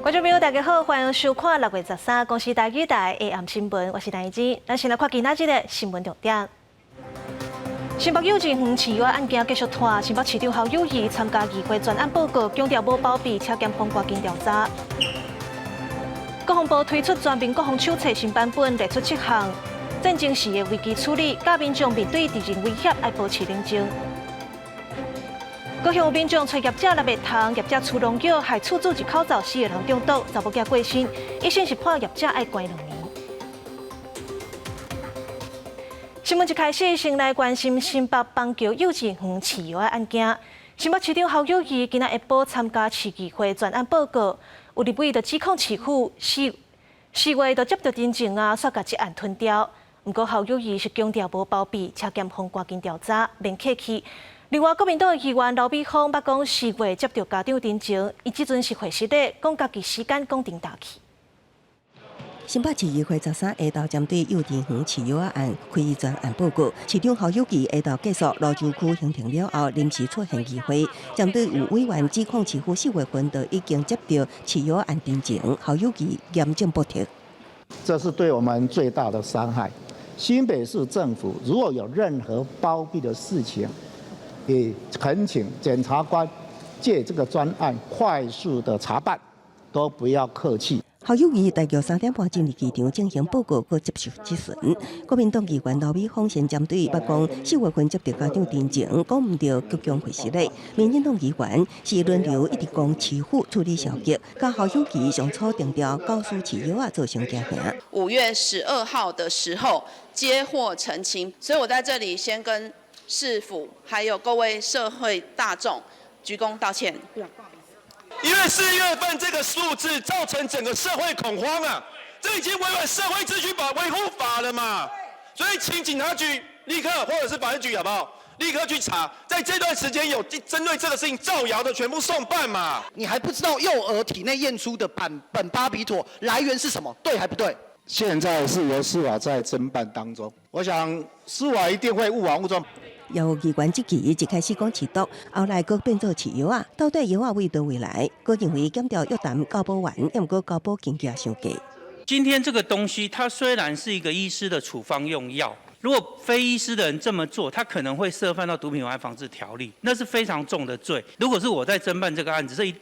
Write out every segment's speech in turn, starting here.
觀眾朋友，大家好，歡迎收看6月13公視台語台下暗新聞，我是陳怡之。咱先來看今仔日的新聞重點。新北幼稚園飼藥案件繼續拖，新北市長侯友宜參加議會專案報告，強調無包庇，請檢方趕緊調查。國防部推出全民國防手冊新版本，列出七項戰爭時的危機處理，教民眾面對敵人威脅愛保持冷靜。高雄有民眾揣業者來賣糖，業者施農藥害厝主一口罩四個人中毒，查某囝過身，一審是判業者愛關2年。新聞一開始，先來關心新北邦橋幼稚園飼藥的案件。新北市長侯友宜今仔下晡參加市議會專案報告，有立委就指控市府4月就接到陳情啊，煞共這案吞掉。毋過侯友宜是強調無包庇，請檢方趕緊調查，免客氣。另外，國民黨議員劉美峰捌講4月接到家長陳情，伊這陣是會失禮，講家己時間講定大去。新北市議會13下晝針對幼稚園飼藥案開專案報告，市長侯友宜下晝結束蘆洲區行程了後，臨時出現議會，針對有委員指控市府4月份就已經接到飼藥案陳情，侯友宜嚴正駁斥。這是對我們最大的傷害。新北市政府如果有任何包庇的事情，也懇請檢察官借這個專案快速的查辦，都不要客氣。侯友宜大約3點半進入議場進行報告，閣接受質詢。國民黨議員劉美峰先針對捌講4月份接到家長陳情，講毋對，鞠躬會失禮。民進黨議員是輪流一直講市府處理消極，佮侯友宜上初定調教師飼藥仔造成驚嚇。 5月12號的時候接獲澄清，所以我在這裡先跟市府還有各位社會大眾鞠躬道歉。因為4月份這個數字造成整個社會恐慌啊，這已經違反社會秩序法維護法了嘛，所以請警察局立刻或者是保安局好不好？立刻去查，在這段時間有針對這個事情造謠的全部送辦嘛。你還不知道幼兒體內驗出的苯苯巴比妥來源是什麼？對還不對？現在是由司法在偵辦當中，我想司法一定會勿枉勿縱。有議員質疑，一開始講飼毒，後來閣變做飼藥仔，到底藥仔為佗位來？閣認為檢調約談交保員，毋過交保金額傷低。今天這個東西，它雖然是一個醫師的處方用藥，如果非醫師的人這麼做，他可能會涉犯到毒品危害防治條例，那是非常重的罪。如果是我在偵辦這個案子，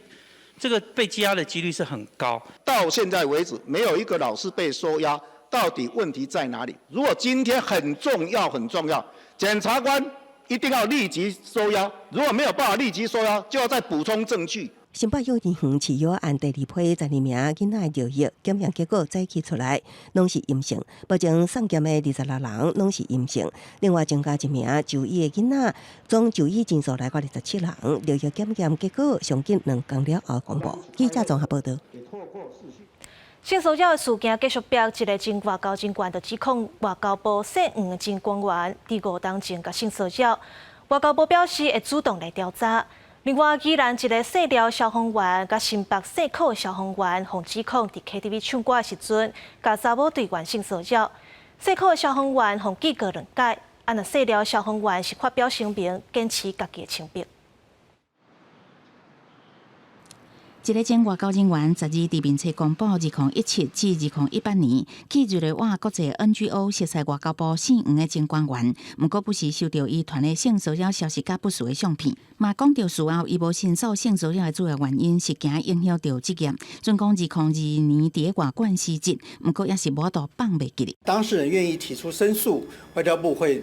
這個被羈押的幾率是很高。到現在為止，沒有一個老師被收押，到底問題在哪裡？如果今天很重要、很重要，檢察官一定要立即收押。如果沒有辦法立即收押，就要再補充證據。新北幼兒園飼藥案第二批12名囡仔尿液檢驗結果早起出來，攏是陰性。目前送檢的26人攏是陰性。另外增加一名就醫的囡仔，總就醫人數來到27人。尿液檢驗結果上緊2工了後公布。記者綜合報道。性騷擾的事件繼續逼，一个前外交人員就指控外交部姓黃的前官員佇5冬前共性騷擾。外交部表示會主動來調查。另外，宜蘭一个姓廖消防員佮新北姓柯消防員，予指控佇 KTV 唱歌的時陣，共查某隊員性騷擾。姓柯的消防員予警告兩擺，啊若姓廖消防員是發表聲明，堅持家己的清白。一个前外交人員12佇面冊公布，2017至2018年去日內瓦國際 NGO 熟似外交部姓黃的前官員，毋過不時收著伊傳的性騷擾消息佮不實的相片，嘛講著事後伊無申訴性騷擾的主要原因是驚影響著職業。準講2022年佇外管辭職，毋過也是無法度放袂記哩。當事人願意提出申訴，外交部會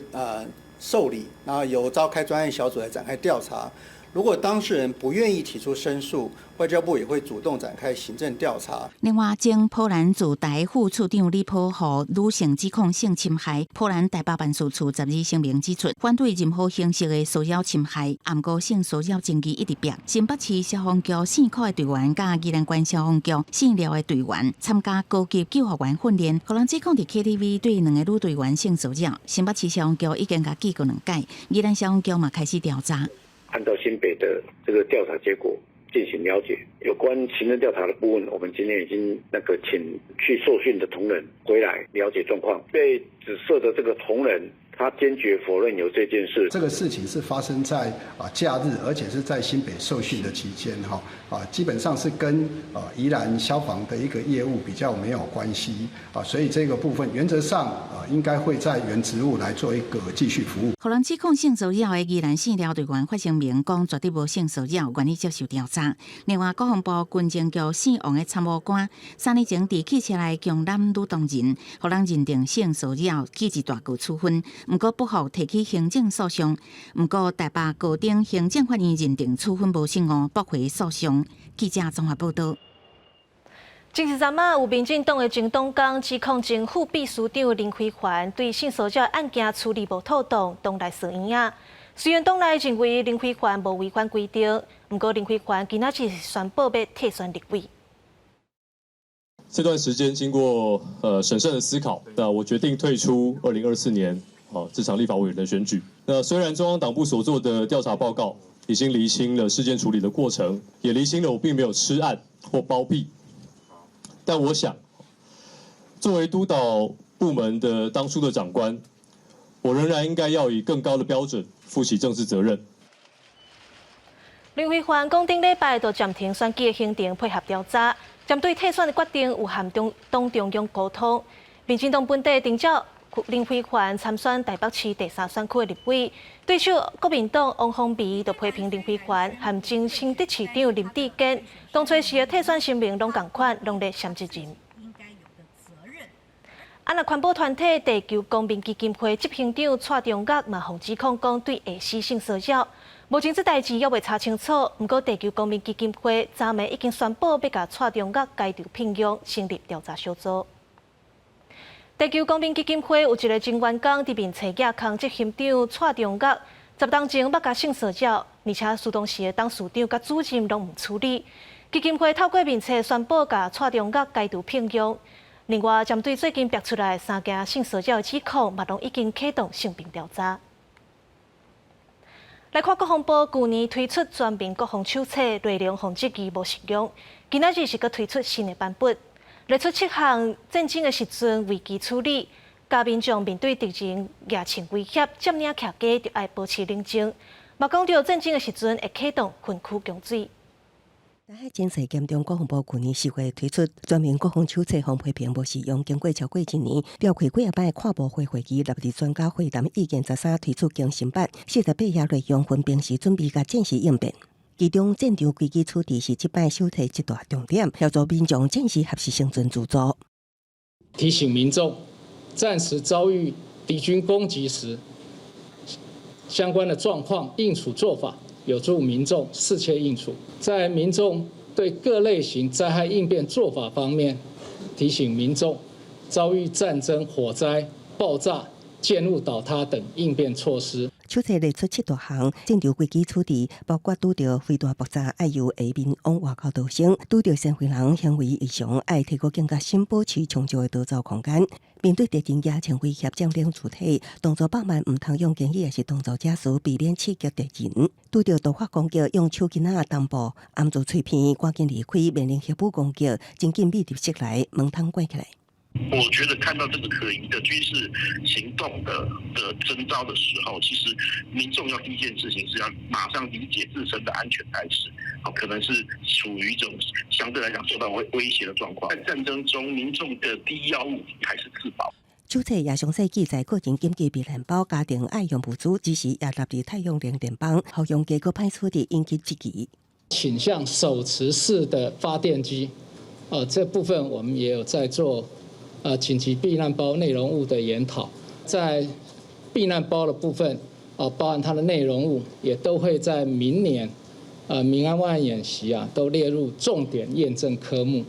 受理，然後由召開專案小組來展開調查。如果當事人不願意提出申訴，外交部也會主動展開行政調查。另外，前波蘭駐台副處長李波予女性指控性侵害，波蘭台北辦事處12聲明指出，反對任何形式的騷擾侵害，毋過性騷擾爭議一直變。新北市消防局姓柯的隊員佮宜蘭縣消防局姓廖的隊員參加高級救護員訓練，予人指控佇 KTV 對兩个女隊員性騷擾。新北市消防局已經共警告兩擺，宜蘭消防局嘛開始調查。按照新北的這個調查結果進行了解，有關行政調查的部分，我們今天已經那個請去受訓的同仁回來了解狀況。被指涉的這個同仁，他堅決否認有這件事。這個事情是發生在假日，而且是在新北受訓的期間，哈啊，基本上是跟宜蘭消防的一個業務比較沒有關係啊，所以這個部分原則上啊，應該會在原職務來做一個繼續服務。予人指控性騷擾的宜蘭縣療隊員發聲明講，絕對無性騷擾，願意接受調查。另外，國防部軍情局死亡的參謀官3年前佇汽車內強攬女同仁，予人認定性騷擾，記一大過處分。毋過不服提起行政訴訟，毋過台北高等行政法院認定處分無適當，駁回訴訟。記者綜合報道。前一陣仔有民進黨的前黨工指控前副秘書長林飛帆對性騷擾案件處理無妥當，黨內訴伊啊。雖然黨內認為林飛帆無違反規定，毋過林飛帆今仔日宣布欲退選立委。這段時間經過審慎的思考，那我決定退出2024年這場立法委員的選舉。那雖然中央黨部所做的調查報告已經釐清了事件處理的過程，也釐清了我並沒有吃案或包庇，但我想，作為督導部門的當初的長官，我仍然應該要以更高的標準負起政治責任。林飛帆講，頂禮拜就暫停選舉的行程，配合調查，針對退選的決定有和黨中央溝通。民進黨本地徵召林飛帆參選台北市第三選區的立委，對手國民黨王鴻薇就批評林飛帆和前新竹市長林智堅，當初時的退選聲明攏仝款，攏咧搧責任。啊，若環保團體地球公民基金會執行長蔡中岳嘛，予指控講對下司性騷擾，目前這代誌猶未查清楚。毋過地球公民基金會昨暝已經宣布欲共蔡中岳解除聘用，成立調查小組。地球公民基金會有一个前員工佇面冊舉空執行長蔡中岳，10冬前捌共性騷擾，而且蘇當時的董事長佮主任攏毋處理。基金會透過面冊宣布共蔡中岳解除聘用。另外，針對最近爆出來三件性騷擾的指控，嘛攏已經啟動性平調查。來看國防部舊年推出全民國防手冊，內容予質疑無實用，今仔日是閣推出新的版本。列出七項戰爭的時陣危機處理，教民眾面對敵人夜侵威脅，佔領徛家就愛保持冷靜。嘛講著戰爭的時陣會啟動分區供水。台海情勢嚴重，國防部舊年10月推出全民國防手冊，予批評無實用。經過超過一年，召開幾仔擺跨部會會議，納入專家會談意見13推出更新版，48頁內容分平時準備佮戰時應變。其中戰場危機處置是這擺手冊一大重點，協助民眾戰時學習生存自助。提醒民眾，戰時遭遇敵軍攻擊時，相關的狀況應處做法，有助民眾適切應處。在民眾對各類型災害應變做法方面，提醒民眾遭遇戰爭、火災、爆炸、建物倒塌等應變措施。手冊列出七大項戰場危機處置，包括拄著飛彈爆炸，愛由下面往外口逃生；拄著身份人行為異常，愛提高警覺心，保持充足的逃走空間。面對敵人夜侵威脅，佔領主體，動作放慢，毋通用言語，抑是動作遮事，避免刺激敵人。拄著突發攻擊，用手巾仔擔布掩住喙鼻，趕緊離開，面臨核武攻擊，真緊秘佇室內，門窗關起來。我覺得看到這個可疑的軍事行動的徵兆的時候，其實民眾要第一件事情是要馬上理解自身的安全開始，可能是處於一種相對來講受到威脅的狀況。在戰爭中，民眾的第一要務還是自保。手冊也詳細記載個人緊急避難包、家庭愛用物資，只是也納入太陽能電板，予用家閣歹處理引起質疑。傾向手持式的發電機，這部分我們也有在做。緊急避難包內容物的研討，在避難包的部分，包含它的內容物，也都會在明年，民安萬安演習啊，都列入重點驗證科目。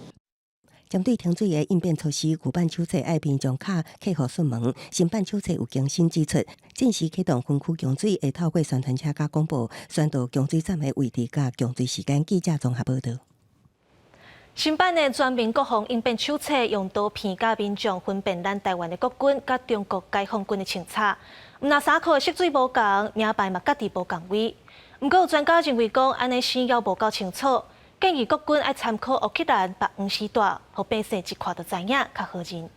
針對停水的應變措施，舊版手冊愛民眾敲客戶詢問，新版手冊有更新指出，戰時啟動分區供水會透過宣傳車佮廣播，宣導供水站的位置佮供水時間。記者綜合報道。新版的全民國防應變手冊，用圖片教民眾分辨咱台灣的國軍佮中國解放軍的穿插。毋但衫褲的色水無仝，名牌嘛家己無仝位。毋過有專家認為講，按呢生猶無夠清楚，建議國軍愛參考烏克蘭縛黃絲帶，予百姓一看就知影，較好認。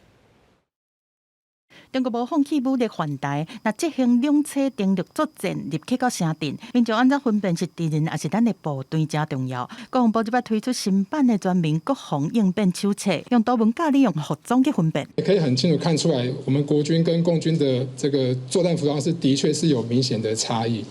中國無放棄武力犯台，若執行兩棲登陸作戰入去到城鎮，民眾按怎分辨是敵人抑是咱的部隊誠重要。國防部這擺推出新版的全民國防應變手冊，用圖文教你用服裝去分辨。可以很清楚看出來，我們國軍跟共軍的這個作戰服裝是的確是有明顯的差異。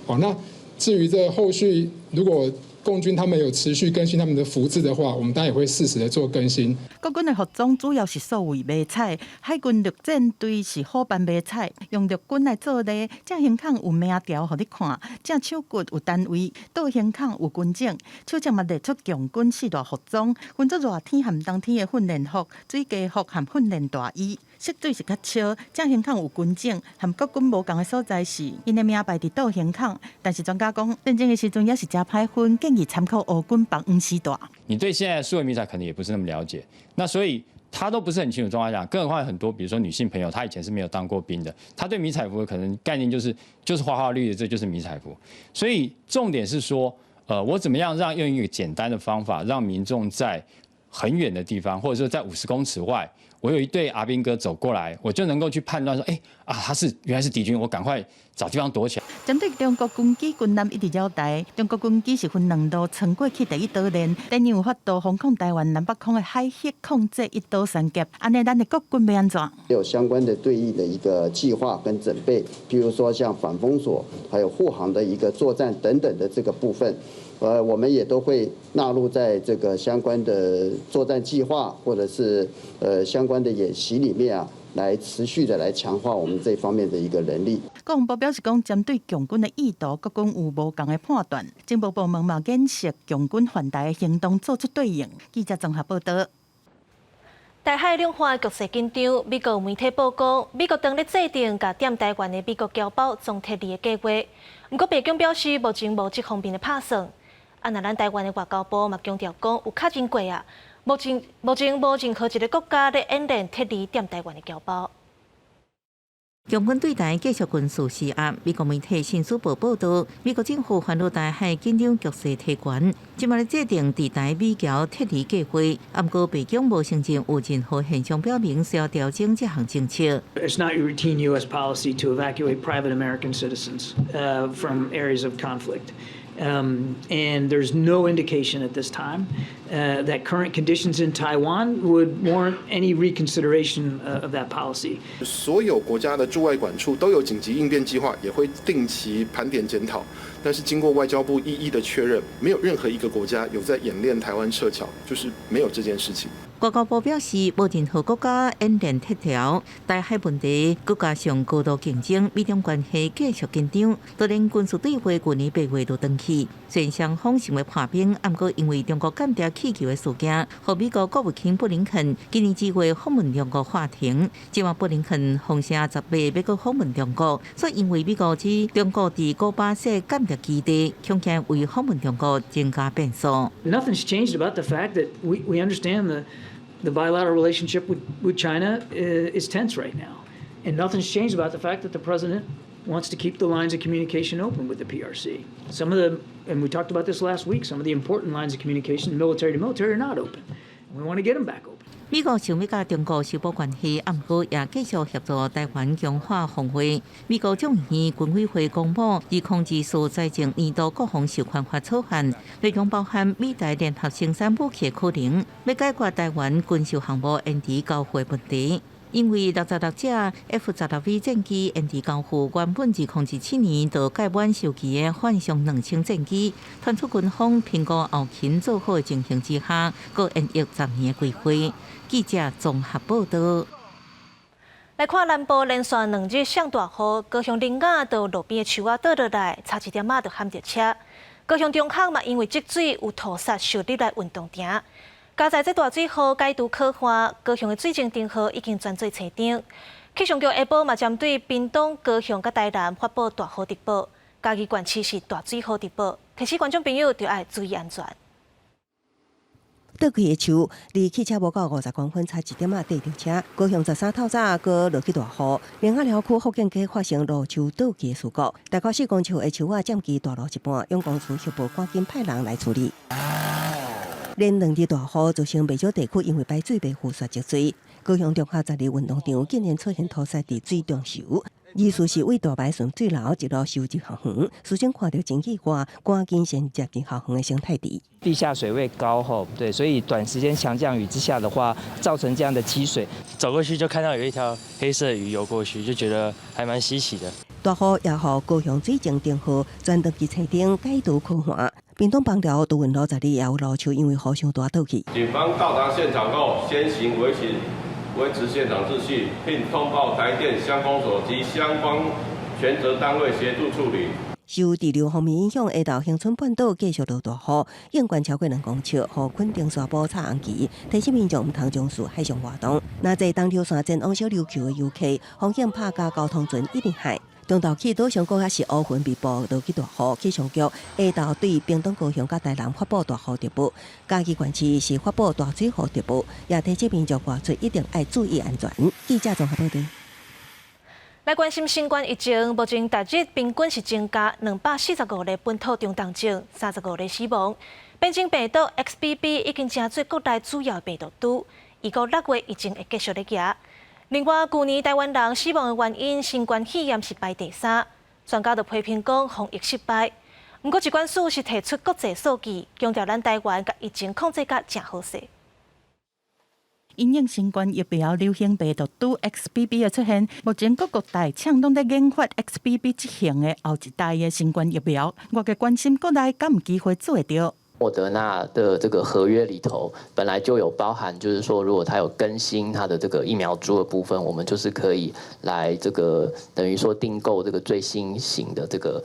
好，那至於這後續如果共軍他們有持續更新他們的服制的話，我們當然也會適時的做更新。國軍的服裝主要是所謂迷彩，海軍陸戰隊是虎斑迷彩，用陸軍來做例，正胸孔有名條予你看，正手骨有單位，倒胸孔有軍種，手冊嘛列出共軍四大服裝，分做熱天和冬天的訓練服、水雞服和訓練大衣。色水是較淺，正胸孔有軍種，和國軍無仝的所在是，𪜶的名牌佇倒胸孔。但是專家講，戰爭的時陣也是誠歹分，建議參考烏軍綁黃絲帶。你對現在數位迷彩可能也不是那麼了解，那所以他都不是很清楚狀況下，更何況很多，比如說女性朋友，她以前是沒有當過兵的，她對迷彩服可能概念就是花花綠綠的，這就是迷彩服。所以重點是說，我怎麼樣讓用一個簡單的方法，讓民眾在很遠的地方，或者說在50公尺外，我有一隊阿兵哥走過來，我就能夠去判斷說，哎啊，他是原來是敵軍，我趕快找地方躲起來。針對中國軍機軍艦一直繞台，中國軍機是分兩路穿過去第一島鏈，電有發動防空台灣南北空的海域控制一島三劫，按呢咱的國軍欲按怎？有相關的對應的一個計劃跟準備，譬如說像反封鎖，還有護航的一個作戰等等的這個部分。我們也都會納入在這個相關的作戰計劃，或者是相關的演習裡面啊，來持續的來強化我們這方面的一個能力。國防部表示講，針對共軍的意圖，國軍有無仝的判斷，情報部門嘛檢視共軍犯台的行動，做出對應。記者綜合報道。台海兩岸局勢緊張，美國媒體報告，美國當咧制定共踮台灣的美國僑胞總撤離的計劃。毋過白宮表示，目前無這方面的拍算。啊，若咱台灣的外交部嘛強調講，有確認過啊，目前無任何一個國家咧演練撤離踮台灣的僑胞。共軍對台繼續軍事施壓，美國媒體新聞報報道，美國政府煩惱台海緊張局勢提懸，這馬咧制定佇台美僑撤離計劃。毋過白宮無承認有任何現象表明需要調整這項政策。 It's not routine U.S. policy to evacuate private American citizens from areas of conflict. And there's no indication at this time that current conditions in Taiwan would warrant any reconsideration of that policy. 所有國家的駐外館處都有緊急應變計劃，也會定期盤點檢討。但是經過外交部一一的確認，沒有任何一個國家有在演練台灣撤僑，就是沒有這件事情。外交部表示，無任何國家演練撤僑，台海問題閣加上高度競爭，美中關係繼續緊張。當然，軍事對話舊年8月就斷去，雖然雙方想欲破冰，毋過因為中國間諜氣球的事件，予美國國務卿布林肯今年2月訪問中國喊停。這馬布林肯風聲10月欲閣訪問中國，所以因為美國指中國佇古巴設間諜基地，恐驚為訪問中國增加變數。 Nothing's changed about the fact that we understand the bilateral relationship with China is tense right now. And nothing's changed about the fact that the president wants to keep the lines of communication open with the PRC. Some of the, and we talked about this last week, some of the important lines of communication, military to military, are not open. We want to get them back open. 美國想欲佮中國修補關係，毋過也繼續協助台灣強化防衛。美國眾議院軍委會公布2024財政年度國防授權法草案，內容包含美台聯合生產武器的可能，欲解決台灣軍售項目延遲交付的問題。因為66架 F-16V 戰機延遲交付，原本2027年就屆滿修期的幻象2000戰機，傳出軍方評估後勤做好的情形之下，閣延役10年的規劃。記者綜合報道。來看南部連續2日上大雨，高雄苓雅到路邊的樹仔倒落來，差一點仔就撼著車。高雄中坑嘛，因為積水有土石受入來運動場。加在這大水雨解除可旱，高雄的水情燈號已經轉做青燈。氣象局下晡嘛針對屏東、高雄佮台南發布大雨特報，嘉義縣市是大水雨特報，提醒觀眾朋友著愛注意安全。倒開的樹，離汽車無夠50公分，差一點仔綴著車。高雄13透早閣落起大雨，苓雅寮區福建街發生路樹倒去的事故，大概4公尺的樹仔佔據大路一半，總公司協報趕緊派人來處理。連2日大雨，造成袂少地區因為排水袂赴煞積水。高雄中華十二運動場竟然出現塗剌佇水中游，意思是為大排順水流一路收入校園，師生看著真意外，趕緊先接入校園的生態池。地下水位高吼，對，所以短時間強降雨之下的話，造成這樣的積水。走過去就看到有一條黑色魚游過去，就覺得還蠻稀奇的。大雨也予高雄水情燈號全長去車頂解除可旱。屏東枋寮都汶路12也有老樹因為雨傷大倒去。警方到達現場後，先行維持現場秩序，並通報台電鄉公所及相關權責單位協助處理。受滯留鋒面影響，下晝恆春半島繼續落大雨，湧懸超過2公尺，予墾丁沙埔插紅旗，提醒民眾毋通從事海上活動。若坐東流線前往小琉球的遊客，風險拍共交通船一直海。中晝起島上閣猶是烏雲密佈，落起大雨。氣象局下晝對屏東、高雄佮台南發布大雨特報，嘉義縣市是發布大水雨特報，也提醒民眾外出一定愛注意安全。記者綜合報道。來關心新冠疫情，目前逐日平均是增加245例本土中重症，35例死亡。變種病毒 XBB 已經成做國內主要病毒株，預估6月疫情會繼續咧行。另外，舊年台灣人死亡的原因，新冠肺炎是排第三，專家就批評講防疫失敗。毋過疾管署是提出國際數據，強調咱台灣共疫情控制甲誠好勢。因應新冠疫苗流行病毒株 XBB 的出現，目前各國大廠攏佇研發 XBB 這型的後一代的新冠疫苗。外界關心國內敢有機會做會著？莫德納的這個合約裡頭本來就有包含，就是說如果它有更新它的這個疫苗株的部分，我們就是可以來這個等於說訂購這個最新型的這個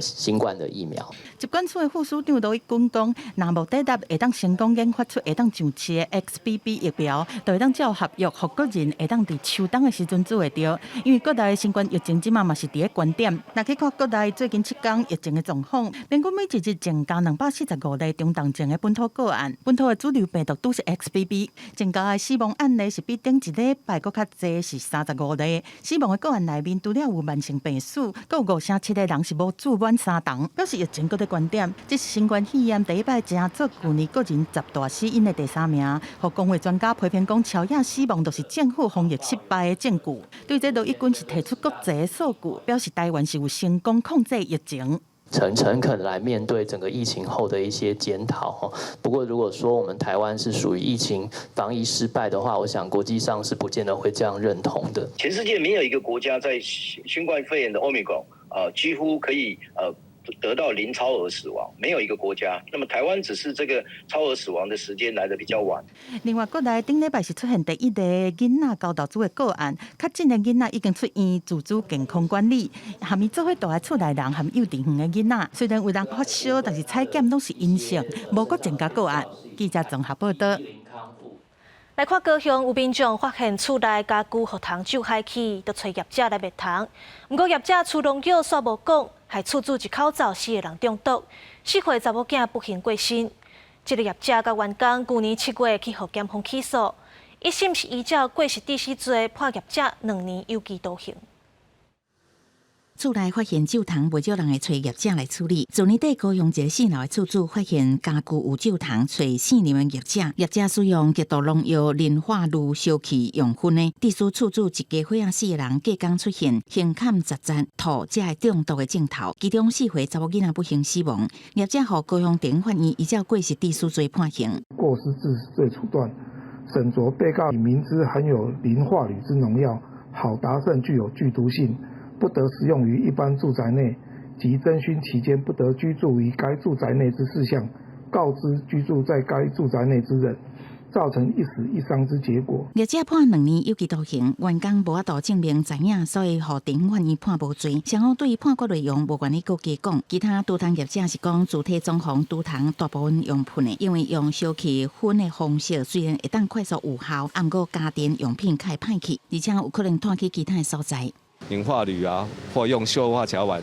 新冠的疫苗。疾管署的副署長盧一軍講，若莫德納會當成功研發出會當上市的 XBB 疫苗，就會當照合約，予國人會當佇秋冬的時陣注會著。因為國內新冠疫情這馬嘛是佇咧懸點，若去看國內最近7天疫情的狀況，平均每一日增加245例中重症的本土個案，本土的主流病毒都是 XBB，增加的死亡案例是比頂一禮拜閣較濟，是35例。死亡的個案內面，除了有慢性病史，閣有5成7的人是無注滿三針，表示疫情閣佇懸點。這是新冠肺炎第一擺成做舊年國人十大死因的第三名，予公衛專家批評講，超額死亡就是政府防疫失敗的證據。對這盧一軍是提出國際數據，表示台灣是有成功控制疫情。誠懇來面對整個疫情後的一些檢討。不過，如果說我們台灣是屬於疫情防疫失敗的話，我想國際上是不見得會這樣認同的。全世界沒有一個國家在新冠肺炎的 Omicron 啊，幾乎可以得到零超額死亡，沒有一個國家。那麼台灣只是這個超額死亡的時間來得比較晚。另外，國內頂禮拜是出現第一例囡仔猴痘的個案，確診的囡仔已經出院自主健康管理，含伊做伙蹛佇厝內人含幼稚園的囡仔，雖然有人發燒，但是採檢攏是陰性，無閣增加個案。記者綜合報道。來看高雄有民眾發現厝內家具予蟲蛀害去，就揣業者來滅蟲。毋過業者施農藥煞無講，害厝主一口罩四個人中毒，4歲查某囝不幸過身。這個業者佮員工舊年7月去予檢方起訴，一審是依照過失致死罪判業者2年有期徒刑。厝內發現蛀蟲，袂少人會揣業者來處理。去年底高雄一个四樓的厝主發現家具有蛀蟲，揣姓林的業者，業者使用極毒農藥磷化鋁燒去用薰的，致使厝主一家伙仔四個人隔工出現胸坎窒窒、吐才會中毒的症頭，其中4歲查某囡仔不幸死亡。業者予高雄地方法院依照過失致死罪判刑。過失致死罪處斷，審酌被告明知含有磷化鋁之農藥好達勝具有劇毒性，不得使用於一般住宅內及偵訊期間不得居住於該住宅內之事項，告知居住在該住宅內之人，造成一死一傷之結果。業者判2年有期徒刑，員工無法度證明知影，所以予地方法院判無罪。雙方對於判決內容無願意閣加講。其他除蟲業者是講，主體裝潢除蟲大部分用噴的，因為用燒去薰的方式雖然會當快速有效，毋過家電用品較會歹去，而且有可能湠去其他的所在。磷化鋁啊，或用溴化甲烷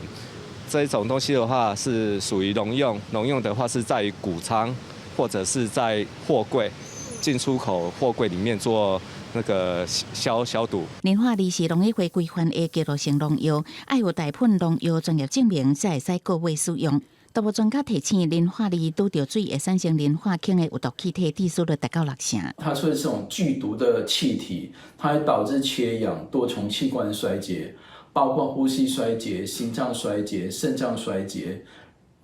這一種東西的話，是屬於農用。農用的話是在於穀倉或者是在貨櫃進出口貨櫃裡面做那個消毒。磷化鋁是農委會規範的結露性農藥，愛有代噴農藥專業證明，才會使購買使用。毒物專家提醒，磷化鋰拄著水會產生磷化氫的有毒氣體，致死率達到六成。它是這種劇毒的氣體，它會導致缺氧、多重器官衰竭，包括呼吸衰竭、心臟衰竭、腎臟衰竭，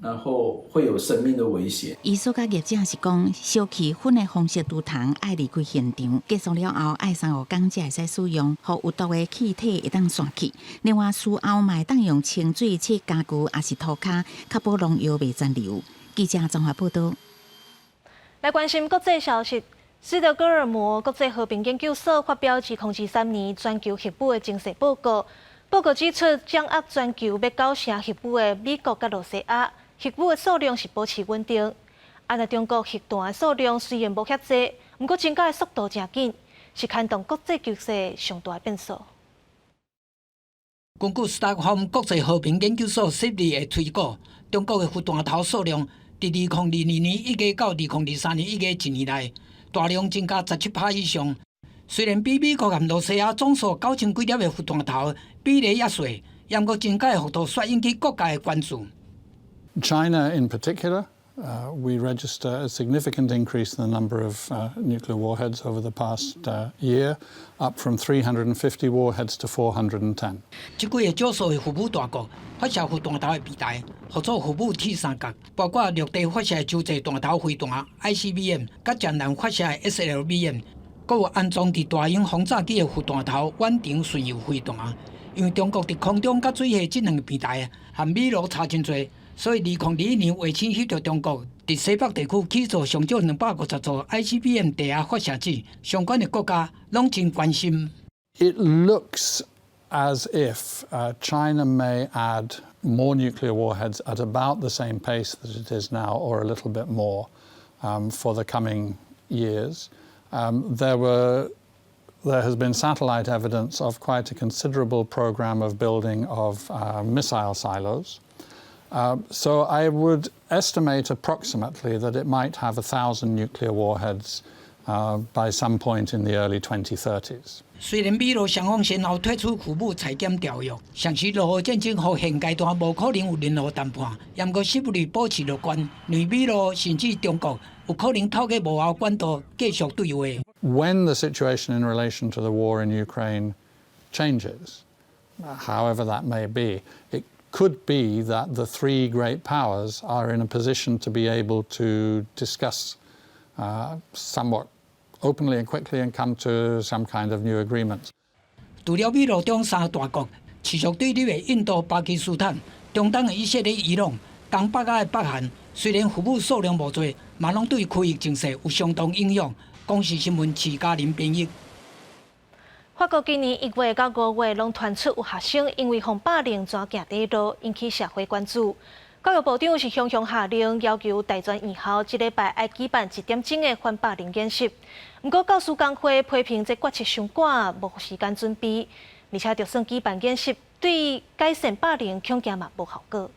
然後會有生命的危險。醫師佮業者是講，燒去粉的方式除蟲愛離開現場，結束了後愛三五工才會使使用，予有毒的氣體會當散去。另外，事後嘛會當用清水洗家具，抑是塗跤，確保農藥袂殘留。記者綜合報道。來關心國際消息，斯德哥爾摩國際和平研究所發表2023年全球核武的情勢報告。報告指出，掌握全球欲九成核武的美國佮羅西亞，核武的數量是保持穩定。啊，若中國核彈的數量雖然無遐濟，毋過增加的速度誠緊，是牽動國際局勢上大的變數。根據斯德哥爾摩國際和平研究所設立的推估，中國的核彈頭數量佇2022年1月到2023年1月一年內，大量增加17趴以上。雖然比美國和羅西亞總數9000幾粒的核彈頭比例猶細，毋過增加的幅度煞引起各界的關注。 China in particular, we register a significant increase in the number of nuclear warheads over the past year, up from 350 warheads to 410. 這幾个少數的核武大國發射核彈頭的平台，號做核武鐵三角，包括陸地發射的洲際彈頭飛彈 ICBM，佮潛艦發射的 SLBM，閣有安裝佇大型轟炸機的核彈頭遠程巡遊飛彈。因為中國佇空中佮水下這兩个平台和美羅差真濟，所以2021年衛星翕著中國佇西北地區起造上少250座 ICBM 地下發射井，相關的國家攏真關心。 It looks as if China may add more nuclear warheads at about the same pace that it is now, or a little bit more, for the coming years. There has been satellite evidence of quite a considerable program of building of missile silos. So I would estimate approximately that it might have 1,000 nuclear warheads by some point in the early 2030s. 雖然美羅雙方先後退出核武裁減條約，上時俄烏戰爭予現階段無可能有任何談判，毋過習不保持樂觀，認為美羅甚至中國有可能透過幕後管道繼續對話。 When the situation in relation to the war in Ukraine changes, however that may be, it could be that the three great powers are in a position to be able to discuss somewhat openly and quickly and come to some kind of new agreement. 除了美羅中三大國持續對立的印度、巴基斯坦、中東的以色列、伊朗、東北亞的北韓，雖然核武數量無濟，嘛攏對區域情勢有相當影響。公視新聞徐嘉玲編譯。法國今年1月到5月，攏傳出有學生因為予霸凌轉行底路，引起社會關注。教育部長是雄雄下令要求大專院校這禮拜愛舉辦一點鐘的反霸凌演習。毋過教師工會批評這決策傷趕，無時間準備，而且就算舉辦演習，對改善霸凌恐驚嘛無效果。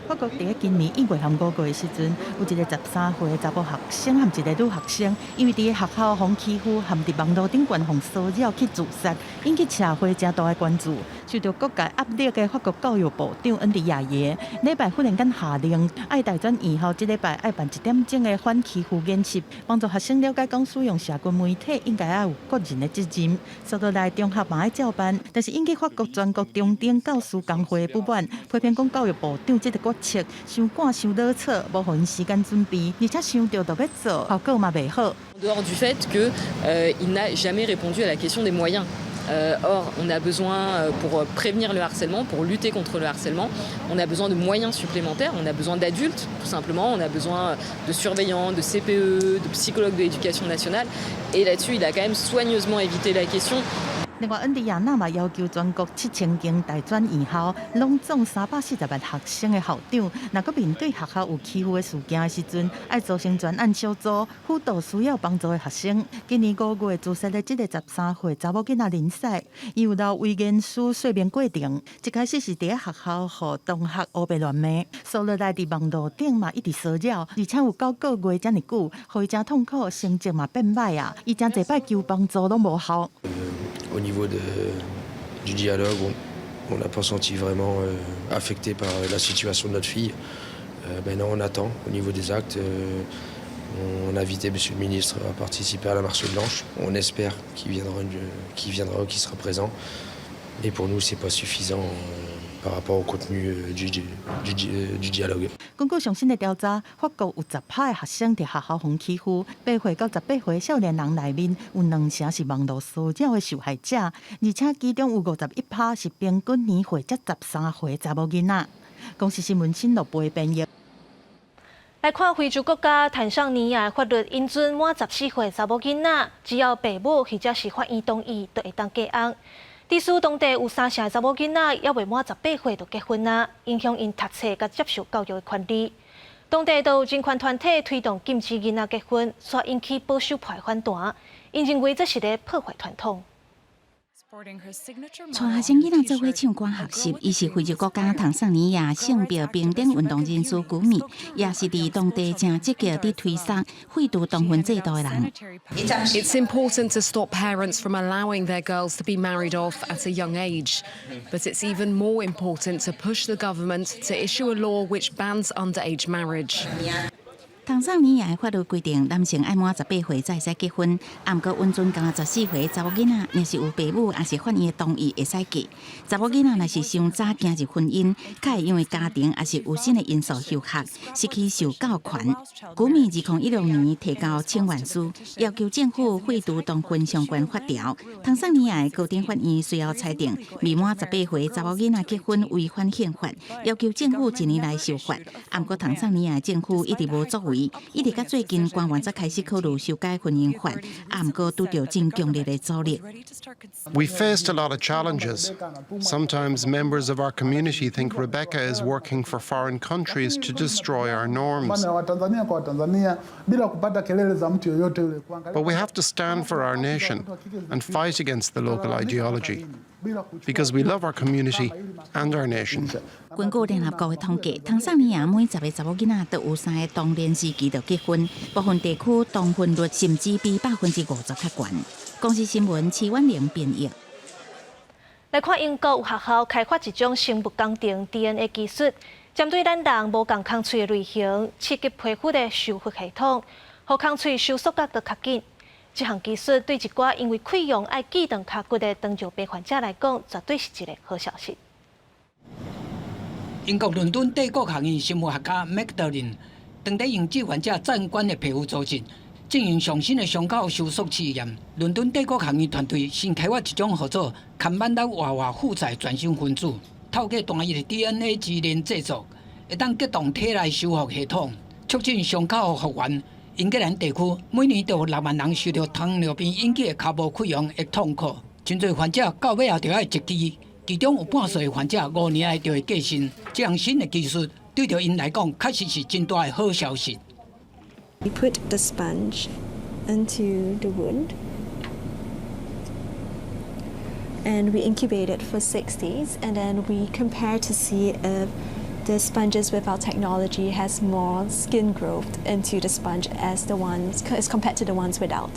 法國佇今年1月和5月的時陣，有一个13歲的查埔學生和一个女學生，因為佇學校予欺負，和佇網路頂懸予騷擾去自殺，引起社會誠大的關注。受著各界壓力的法國教育部長恩迪亞耶，禮拜忽然間下令，愛大專院校這禮拜愛辦一點鐘的反欺負演習，幫助學生了解講使用社群媒體應該愛有個人的責任。受到來中學嘛愛照辦，但是引起法國全國中等教師工會不滿，批評講教育部長這个決策傷趕傷囉嗦，無予𪜶時間準備，而且想著就欲做，效果嘛袂好。 En dehors du fait qu'il n'a jamais répondu à la question des moyens. Or, on a besoin, pour prévenir le harcèlement, pour lutter contre le harcèlement, on a besoin de moyens supplémentaires, on a besoin d'adultes, tout simplement, on a besoin de surveillants, de CPE, de psychologues de l'éducation nationale. Et là-dessus, il a quand même soigneusement évité la question. 另外，恩迪亞納嘛要求全國7000間大專院校，攏總340萬學生的校長，若閣面對學校有欺負的事件的時陣，愛組成專案小組，輔導需要幫助的學生。今年5月自殺的這个13歲查某囡仔林賽，伊有留遺言書說明過程。一開始是佇學校予同學烏白亂罵，紲落來佇網路頂嘛一直騷擾，而且有9個月遮爾久，予伊誠痛苦，成績嘛變䆀啊！伊誠濟擺求幫助攏無效。 Au niveau du dialogue, On n'a pas senti vraiment affecté par la situation de notre fille. Maintenant, on attend au niveau des actes. On a invité Monsieur le ministre à participer à la marche blanche. On espère qu'il viendra ou qu'il sera présent. Mais pour nous, c'est pas suffisant par rapport au contenu du dialogue. 根據上新的調查，法國有10趴的學生佇學校予欺負，8歲到18歲少年人內面有兩成是網路騷擾的受害者，而且其中有51趴是平均年歲才13歲查某囡仔。公視新聞新樂貝編譯。來看非洲國家坦桑尼亞法律允准滿14歲查某囡仔，只要爸母或者是法院同意，就會當嫁翁。致使當地有三成的查某囡仔猶未滿18歲就結婚啊，影響𪜶讀冊佮接受教育的權利。當地都有人權團體推動禁止囡仔結婚，煞引起保守派反彈，𪜶認為這是咧破壞傳統。帶學生囡仔做伙唱歌學習，伊是非洲國家坦桑尼亞性別平等運動人士古米，也是佇當地誠積極佇推捒廢除童婚制度的人。 It's important to stop parents from allowing their girls to be married off at a young age, but it's even more important to push the government to issue a law which bans underage marriage. 坦桑尼亞的法律規定，男性愛滿18歲才會使結婚，毋過允准干焦14歲查某囡仔，若是有爸母抑是法院的同意，會使嫁。查某囡仔若是傷早行入婚姻，較會因為家庭抑是有新的因素休學，失去受教權。古米2016年提交請願書，要求政府廢除童婚相關法條。坦桑尼亞的高等法院隨後裁定，未滿18歲查某囡仔結婚違反憲法，要求政府一年內修法。毋過坦桑尼亞政府一直無作為。一直到最近，官員才開始考慮修改婚姻法，毋過拄著真強烈的阻力。 We faced a lot of challenges. Sometimes members of our community think Rebecca is working for foreign countries to destroy our norms. But we have to stand for our nation and fight against the local ideology because we love our community and our nation. 根據聯合國的統計，坦桑尼亞每10個查某囡仔都有三个童年時期就結婚，部分地區童婚率甚至比50%較懸。公視新聞齊婉玲編譯。來看英國有學校開發一種生物工程 DNA 技術，針對咱人無仝空喙的類型，刺激皮膚的修復系統，予空喙收縮甲閣較緊。這項技術對一寡因為潰瘍愛鋸斷跤骨的糖尿病患者來講，絕對是一个好消息。英國倫敦帝國學院生物學家麥德林，當咧用志願者捐的皮膚組織進行上新的傷口修復試驗。倫敦帝國學院團隊新開發一種號做看板力活化負載全新分子，透過單一的 DNA 基因製作，會當激動體內修復系統，促進傷口復原。英格蘭地區每年都有6萬人受著糖尿病引起的跤部潰瘍的痛苦，真濟患者到尾後就愛截肢，其中有半數的患者5年內就會過身。這項新的技術對著𪜶來講，確實是真大的好消息。 We put the sponge into the wound and we incubate it for 6 days, and then we compare to see if the sponges with our technology has more skin growth into the sponge as compared to the ones without.